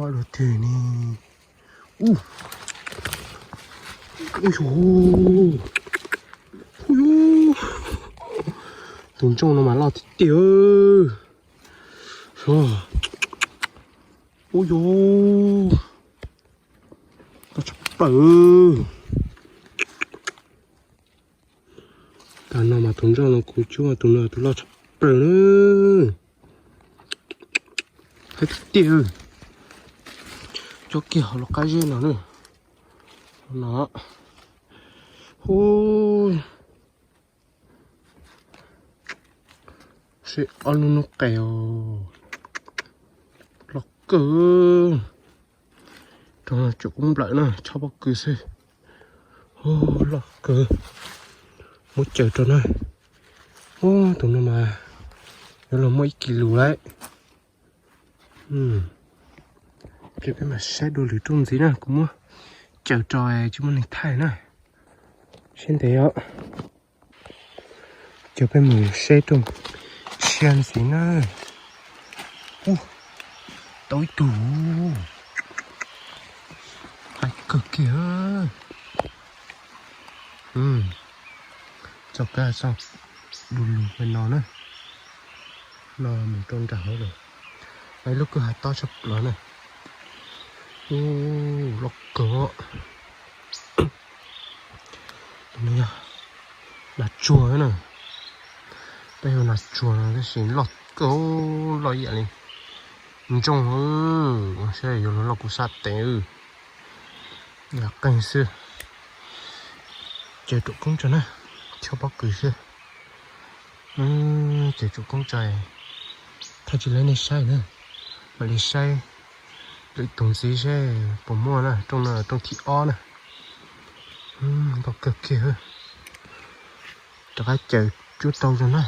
Dua twg ne? Ub, ub, ub, tus ntsooj no mas loj tiag tiag. Ub, yus, tau tshaj plaws. Tag no mas tus ntsooj no kuv cuab tus no tus loj tshaj plaws na. Heev tiag tiag. Cuab kiag hauv lub qab zeb no na. No. Hu, seb ob lub noob qes os. Loj kawg. Rau no tsuam koob nplawm na, chob pob kws xwb. Loj kawg. Muab caws rau na. Ub, tus no mas yuav luag muaj ib kis lus lawm. Ces peb mam saib dua lwm rooj ntxiv na, kuv muab caws rau tsis muaj neeg thaij na. Saib ntev os. Ces peb mus saib rooj tshiab ntxiv na. Ub, tau ib tug. Heev kawg kiag. Txoj kab txoj du lug li no na. No mus rau nram hauv lawm. Ib lub kwj ha tob tshaj plaws na. Ub, loj kawg. Tus no yog nas tsuag na. Peb hu nas tsuag no tab sis loj kawg, loj ib yam li ntsooj, saib yuav luag loj kuv sab tes. Yam qeeg xwb. Ces tsuam koob tso na, chob pob kws xwb. Ces tsuam koob tso, thaj tsis lawv nej saib na, mam li saib lwm tus ntxiv seb puas muaj na. Rooj no rooj thib ob na. Ntau kawg kiag. Rov qab caws cuab tau zoo na.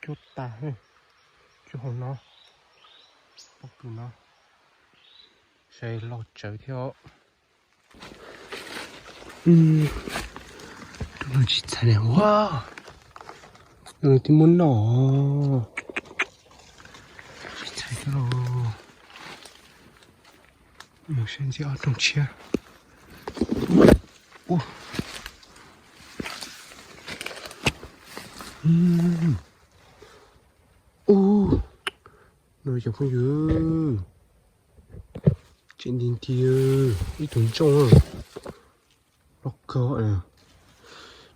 Cuab tas, cuab hauv no, pob kws no, saib loj tsawv thiab os. Rooj no tsis txhais li ua, rooj no twb muab noj. Tsis txhais thiab lauj. Mus saib ntxiv ob rooj tshiab. Ub, ub, no cov phooj ywg, tseem nti nti, ib tug ntsooj loj kawg.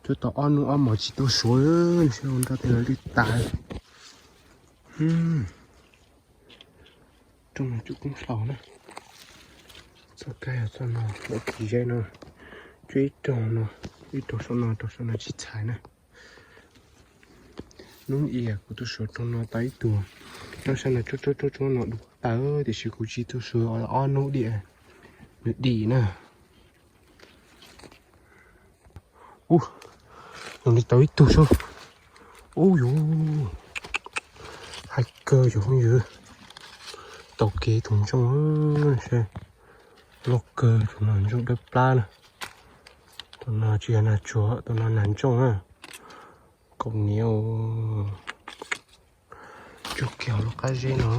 Cuab tau ob hnub ob hmos tsis tuaj suav, ntshe ua nrog tej lawv li tas. Rooj no cuab koob hlau na. Txoj kab yog txoj no, lawv kis zeb no, cuab ib rooj no, ib rooj saum no, rooj saum no tsis txhais na. Hnub ib kuv tuaj suav rooj no tau ib tug, hnub sab no tsuab tsuab tsuab tsuab no dub tawv, tiam sis kuv tsis tuaj suav ob hnub diam, nws dim na. Ub, zoo li tau ib tug sub. Ub yus, hais kawg cov phooj ywg, tau kiag tus ntsooj, loj kawg, tus no ntsooj dawb plab na. Tus no tsis yog nas tsuag, tus no nas ntsooj na. Kaum niam, tsuag kiag hauv lub qab zeb no,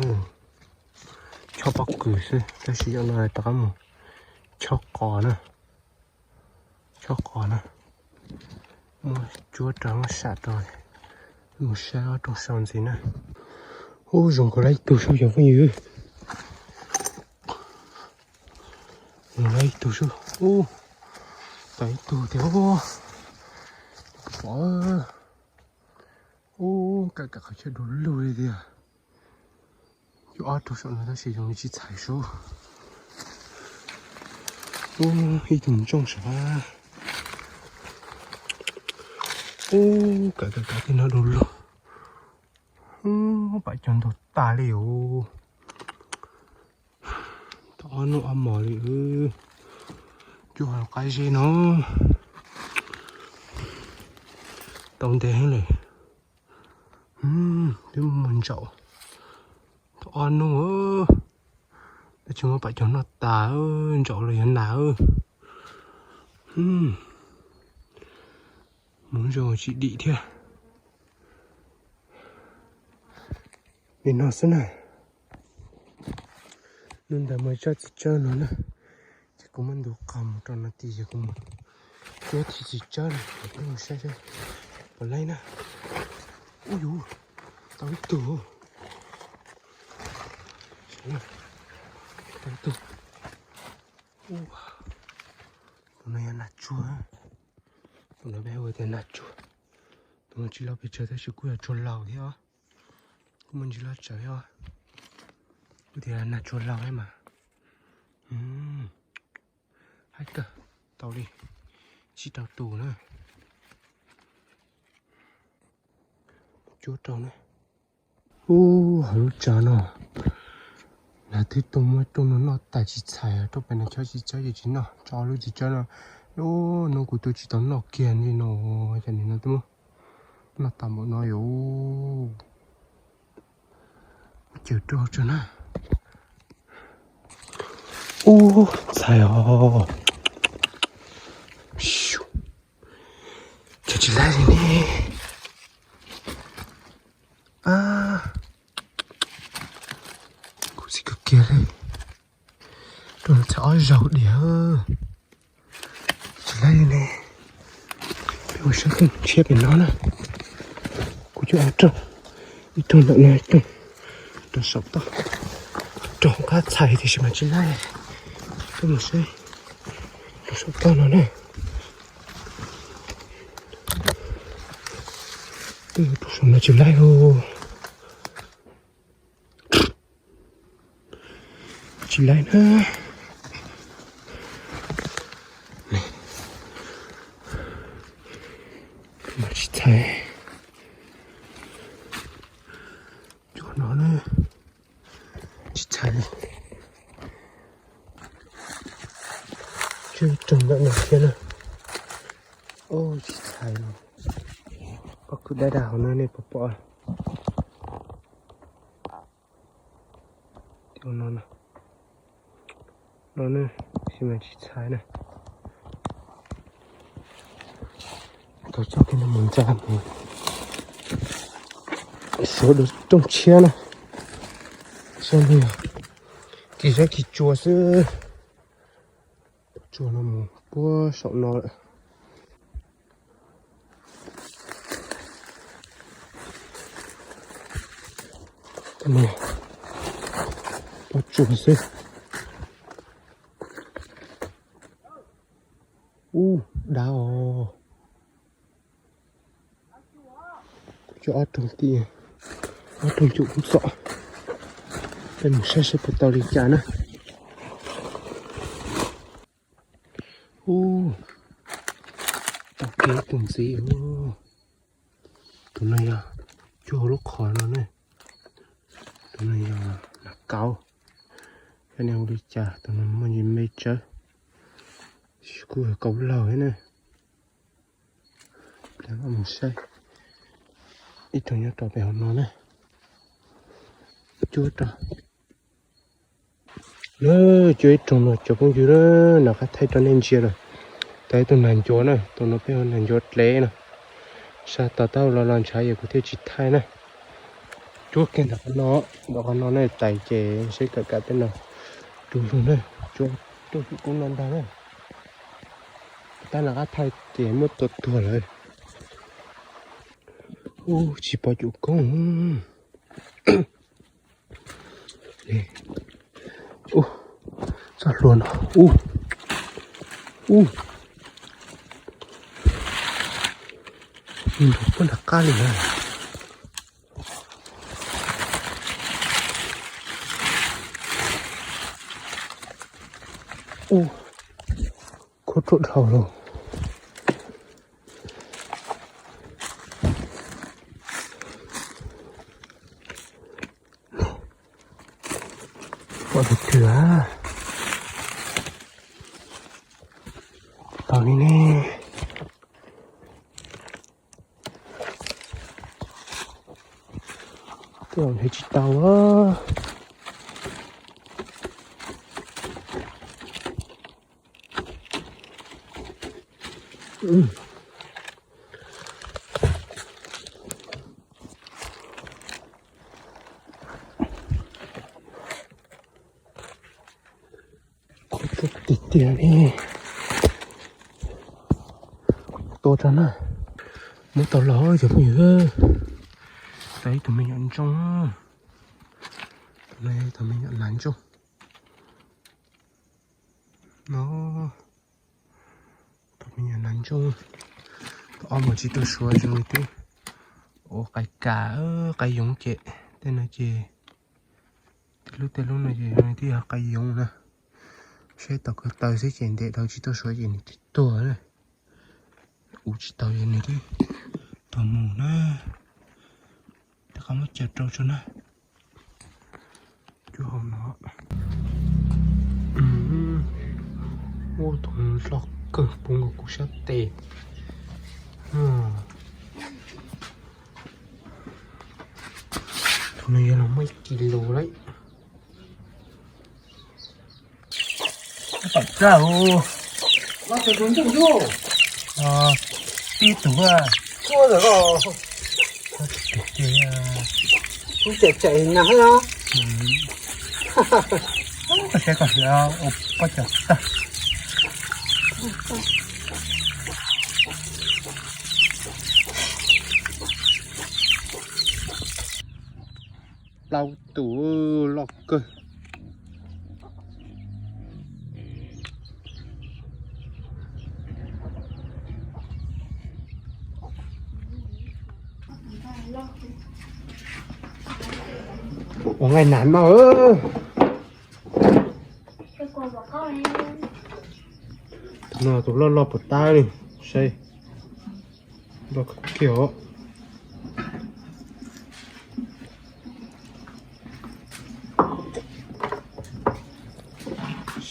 chob pob kws xwb, tab sis yog no rov qab mus chob qos na. Chob qos na, muab cuab rau muab sam rau, mus saib ob rooj sau ntxiv na. Ub, zoo nkaus li ib tug sub cov phooj ywg. Zoo nkaus li ib tug sub. Ub, tau ib tug tiag. Pom, ub, kam kam qhov chaw du lug li tiag. Cuab ob rooj saum no tab sis zoo li tsis txhais sub. Ub, ib tug ntsooj sav. Ub, kam kam kam tej no du lug. Ub, pam cov ntug tas li os. Tau ob hnub ob hmos li, cuab hauv qab zeb no. Tau ntev heev lawm. Twb muaj ntsaum. Tau ob hnub, tab sis muab pam cov noj tas, ntsaum los yuav nas. Mus zoo tsis dim thiab. Li no xwb na. Hnub ntawd mas zaj txiv tsawb no na, ces kuv muab ntu qhov mus rau no tid ces kuv mus cuab thiab txiv tsawb no, kuv peb mus saib saib puas laib na. Ub yuv, tau ib tug, tau ib tug. Tus no yog nas tsuag, tus no peb hu tias nas tsuag. Tus no tsis loj pes tsawg tab sis kuj yog tsuag laus thiab os. Kuj muaj ntsis loj tsawv thiab os. Kuj tias nas tsuag laus thiab mas. Haib kawg, tau li tsib rau tus na. Cuab rau na. Ub, hauv lub tsav no, nas twb tuaj muab rooj no noj tas tsis txhais, rooj pem no chob tsis tsawb ces tsis noj, tso lub txiv tsawb no. Ub, no kuv twb tsis tau noj kiag li no, cas nim no twb muab noj tas npaum no yom. Ub, cawm rau tso na. Ub, txhais os. Cas tsis laib li ne. Khuv xim kawg kiag li. Rau txhais ob zaug diam. Tsis laib li ne. Peb mus saib rooj tshiab pem no na. Kuv coj ob rooj, ib rooj ntawm no, ib rooj rau saum toj. Rooj qab txhais tiam sis mas tsis laib. Peb mus saib rau saum toj no na. Peb mus rau saum no tsis laib lauj. Tsis laib na. Mas tsis txhais. Cov no na, tsis txhais li. Tshuav ib rooj ntawm no thiab na. Ub, tsis txhais li. Pob kws dab dab hauv no nej puas pom? Ub, no na, no na, tab sis mas tsis txhais na. Tau coj kiag no mus ntxa mus xyuas dua rooj tshiab na. Saib no yog kis zab kis tsua xwb. Pob tsuas no mus puag saum no lawm. Pob tsuas xwb. Ub, dab os. Kuv coj ob rooj tim, ob rooj cum kuv txom. Peb mus saib saib puas tau li cas na. Ub, tau kiag tus ntxiv. Tus no yog cuag lub qhov no ne. Tus no yog nas kauv. Xyov nej hu li cas, tus no muaj ntsis me tsawv, kuj yog kauv laug thiab na. Mus saib ib rooj nyob rau pem hauv no na. Cuab rau. Cuab ib rooj no cov phooj ywg na, nram qab thaij rau nej ntsia lawm. Tau ib tug nas ncuav na, tus no peb hu nas ncuav dlev no. Sab tom taub hau los los ntshav ces kuv thiaj tsis thaij na. Cuab kiag ntawm qhov no, ntawm qhov no na tais ces seb kawm kam tej no rau lug na. Cuab rooj cum kub no ntag na. Tab nram qab thaij ces muab tua tuag lawm. Ub, tsis pom cum koob. Ub, txoj hlua no, ub, ub, nrog puag nram qab li na. Ub, khuab ruaj dhau lawm. Pom tus twg a? Tau li ne. Tej zaum nrhiav tsis tau a. Tiag tiag li. Tua rau na. Muab tau los cov phooj ywg. Tau ib tug me nyuam ntsooj. Tus no yog tus me nyuam nas ntsooj. No, tus me nyuam nas ntsooj. Tus ob mas tsis tau suav zoo li twb. Ua qai kas, qai yoov ces tej no ces, tej lub tej lub no ces zoo li twb yog qai yoov na. Saib tau kawg taw xwb ces ntes dhau tsis tau suav ces nws twb tuag na. Ua tsis tau ces nws twb tuag mus na. Rov qab muab coj rau tso na. Cuaj hauv no. Ua tus loj kawg puv nkaus kuv sab tes. Tus no yog los muaj ib kis lus lawm. Pom txaj u. Pib tug a. Txaus cai koj hwv ua pob cov tag. Plaub tus loj kawg. Ua nqaij nas no. Tus no tus loj loj puas tab li, saib. Loj kawg kiag os.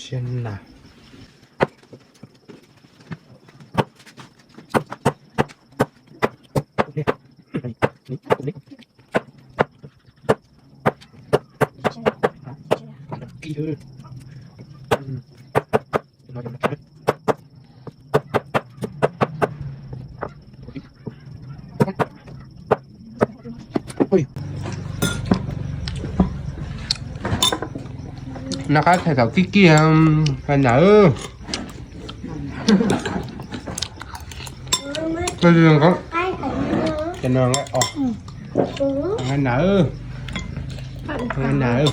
Siab na. Noj qab thaij thaum kib kib, nqa nawb. Nqa nawb. Nqa nawb.